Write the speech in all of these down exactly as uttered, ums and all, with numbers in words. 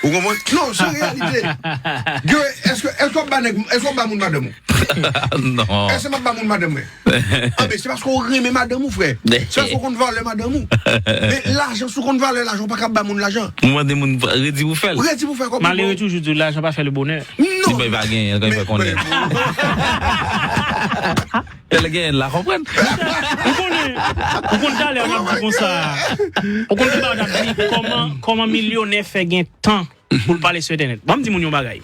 Ou konprann? Non, se reyalite. Yo, èske, èske w ap ba nèg, èske w ap ba moun madanm ou? Non. Èske m ap ba moun madanm mwen? Anben, se paske w renmen madanm ou, frè. Se paske w konn valè madanm ou. Men lajan, si w konn valè lajan, ou pa ka ba moun lajan. Ou mande moun redi pou fè l. Redi pou fè kòb. Malere toujou di lajan pa fè le bonè. Non. Li pa gen, li pa konnen. Lè l gen la konprann. Ou konnen, ou konn talè an ap di konsa. Ou konn ki bagay ap di kòman kòman milyonè fè gen tan pou l pale sou entènèt. Ban m di moun yon bagay.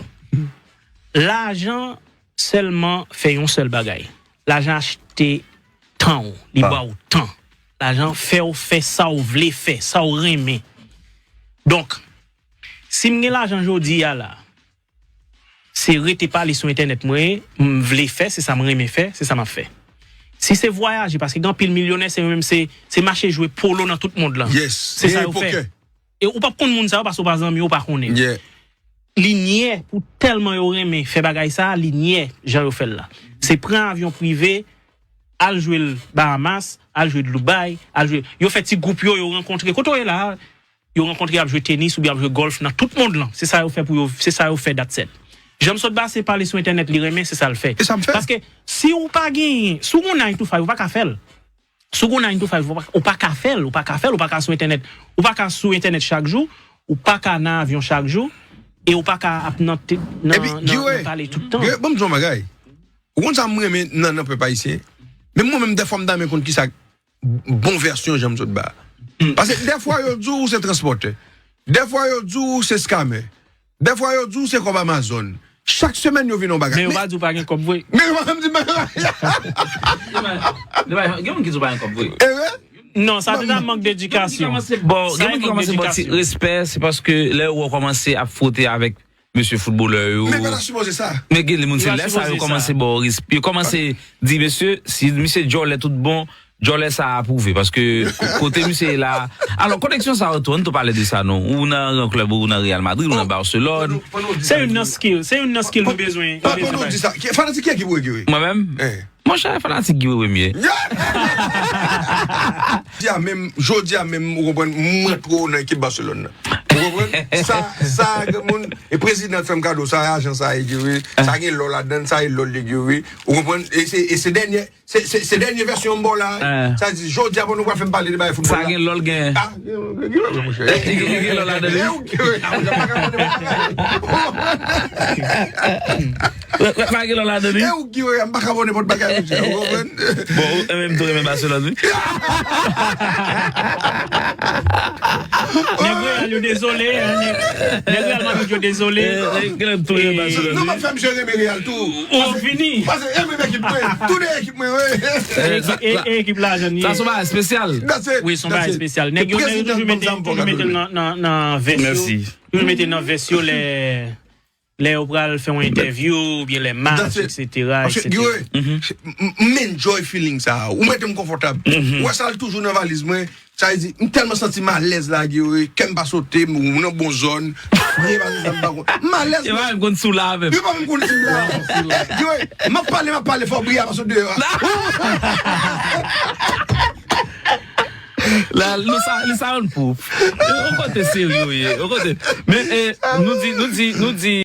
Lajan sèlman fè yon sèl bagay. Lajan achte tan ou, li ba ou tan. Lajan fè ou fè sa ou vle fè, sa ou renmen. Donk, si m gen lajan jodi a la, se rete pale sou entènèt mwen, m vle fè, se sa m renmen fè, se sa m ap fè. Si se vwayaje, paske gen anpil milyonè, se yo menm se se mache jwe polo nan tout mond lan. Yes. Se sa yo fè. E ou p ap konn moun sa yo paske ou pa zanmi, ou pa konnen. Yeah. Li nyè pou tèlman yo renmen fè bagay sa, li nyè jan yo fè l la. Se pran avyon prive, al jwe l Bahamas, al jwe l Dubai, al jwe. Yo fè ti gwoup yo, yo rankontre. Kote w ye la, yo rankontre ap jwe tenis oubyen ap jwe gòlf nan tout mond lan. Se sa yo fè pou yo, se sa yo fè dat sèt. Jan m sot ba se pale sou entènèt li renmen, se sa l fè. E sa m fè. Paske si ou pa genyen, si ou gon nine to five, ou pa ka fè l. Si ou gon nine to five, ou pa- ou pa ka fè l, ou pa ka fè l, ou pa ka sou entènèt. Ou pa ka sou entènèt chak jou, ou pa ka nan avyon chak jou, e ou pa ka ap nan te- nan Epi, nan- Guy Ray, nan pale tout tan. Guy Ray, ban m di w yon bagay. Ou konn sa m renmen nan nan pèp ayisyen? Men mwen menm, dèfwa m ta renmen konn kisa bon vèsyon jan m sot ba. Paske dèfwa yo di w se transpòtè. Dèfwa yo di w se skamè. Dèfwa yo di w se kòb Amazon. Chak semèn yo vin yon bagay. Men yo pa di w pa gen kòb vre. Men yo pa menm di bagay. Gen moun ki di w pa gen kòb vre. E vre? Non, sa te nan mank dedikasyon. Bon, Sa gen moun ki mank kòmanse bò ti dedikasyon. Respè, se paske lè ou kòmanse ap fwote avèk mesye foutbolè yo. Men pa ta sipoze sa. Men gen moun se Yo lè sa yo sipoze kòmanse sa. bò respè. Yo kòmanse di mesye, si misye djòlè tout bon, djòlè sa apwouve. Paske kote misye la. Alò, koneksyon sa yo tou, ann tou pale de sa non. Ou nan yon klèb, ou nan Real Madrid, ou nan Barcelone. Se youn nan skill, se youn nan skill nou bezwen. Pa pou nou di sa. Ki- Fanatik ki ekip ou ye, Guy Ray? Mwen menm? Eh. Monchè, fanatik Guy Ray mwen ye. Jodi a menm, jodi a menm, ou konprann, m rantre w nan ekip Barcelone nan. Ou konprann? Sa, sa, gen moun, e prezidan fè m kado, sa, ajan sa, e Guy Ray, sa gen lò ladan, sa, e lò li Guy Ray. Ou konprann? E se, e se dènye, se, se, se dènye vèsyon m ba w la. Sa di, jodi a, bon, nou pral fè m pale de bagay foutbòl Sa la. Gen lò l gen. Ah, gen, gen, gen, monchè. Gen lò ladan li. E ou ki wè, ah, monchè, pa ka mande. Pa gen lò ladan li. E ou ki wè, m pa ka mande nenpòt bagay, monchè. Ou konprann? Bon, ou menm tou renmen Barcelone, wi. Nèg Real yo dezole, hein, nèg nèg Real Madrid yo dezole. Gen lè tou renmen Barcelone. Non, m ap fè misye renmen Real tou. Ou fini. Paske e menm ekip mwen, tou de ekip mwen, wi. E ekip lajan ye. Sa se yon bagay espesyal. That's it. Wi, se yon bagay espesyal. Nèg yo toujou mete, toujou mete nan, nan, nan vès yo. Toujou mete nan vès yo lè lè yo pral fè yon entèvyou oubyen lè match, etsetera, etsetera. M enjoy feeling sa. Ou mete m konfòtab. Ou wè sa l toujou nan valiz mwen. Sa vle di, m tèlman santi m alèz la, Guy Ray, kè m pa sote, m nan bon zòn. Frè, pa sa m pa konn. M alèz. Yo pa menm konn si w la avè m. Yo pa menm konn si m la. Guy Ray, m ap pale, m ap pale, fò bri a pa sot deyò a. La, li sa, li sa yon pou. Yon kote serye w ye. Yon kote. Men, eh, nou di, nou di, nou di,